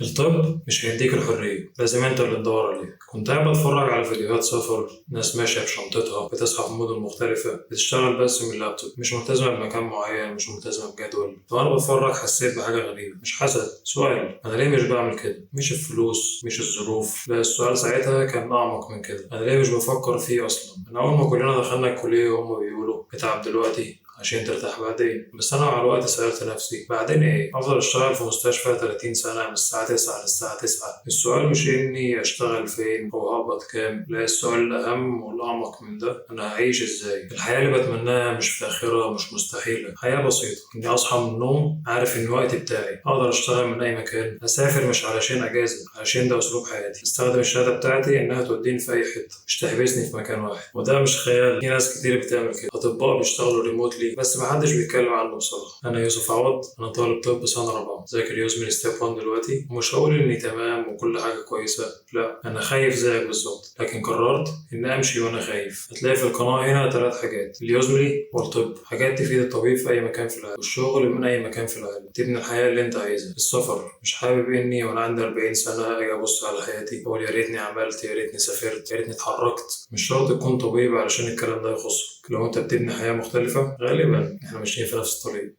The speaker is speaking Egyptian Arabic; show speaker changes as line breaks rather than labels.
الطب مش هيديك الحرية، لازم انت اللي تدور عليها. كنت قاعد بتفرج على فيديوهات سفر، ناس ماشية بشنطتها، بتصحى في مدن مختلفة، بتشتغل بس من اللابتوب، مش ملتزمة بمكان معين، مش ملتزمة بجدول. فأنا بتفرج حسيت بحاجة غريبة، مش حسد، سؤال: أنا ليه مش بعمل كده؟ مش الفلوس، مش الظروف، لا، السؤال ساعتها كان أعمق من كده: أنا ليه مش بفكر فيه أصلا؟ من أول ما كلنا دخلنا الكلية وهم بيقولوا اتعب دلوقتي عشان ترتاح بعدين. بس انا مع الوقت سالت نفسي: بعدين ايه؟ افضل اشتغل في مستشفى 30 سنة من الساعة 9 للساعة 9؟ السؤال مش اني اشتغل فين او هقبض كام، لا، السؤال الاهم والاعمق من ده: انا هعيش ازاي؟ الحياة اللي بتمناها مش فاخره، مش مستحيله، حياة بسيطه، اني اصحى من النوم عارف ان الوقت بتاعي، اقدر اشتغل من اي مكان، اسافر مش علشان اجازه، علشان ده اسلوب حياتي، استخدم الشهادة بتاعتي انها توديني في اي حتة، مش تحبسني في مكان واحد. وده مش خيال، في ناس كتير بتعمل كده، اطباء بيشتغلوا remotely بس محدش بيتكلم عنه بصراحة. أنا يوسف عوض، أنا طالب طب سنة رابعة، ذاكر USMLE Step 1 دلوقتي، ومش هقول إني تمام وكل حاجة كويسة، لا، أنا خايف زيك بالظبط، لكن قررت إن أمشي وأنا خايف. هتلاقي في القناة هنا ثلاث حاجات: ال USMLE والطب، حاجات تفيد الطبيب في أي مكان في العالم، والشغل من أي مكان في العالم، تبني الحياة اللي أنت عايزها، السفر. مش حابب إني وأنا عندي 40 سنة أجي أبص على حياتي أقول يا ريتني عملت، يا ريتني سافرت، يا ريتني اتحركت. مش شرط تكون طبيب علشان الكلام ده يخصك، لو أنت بتبني حياة مختلفة غالبا احنا ماشيين في نفس الطريق.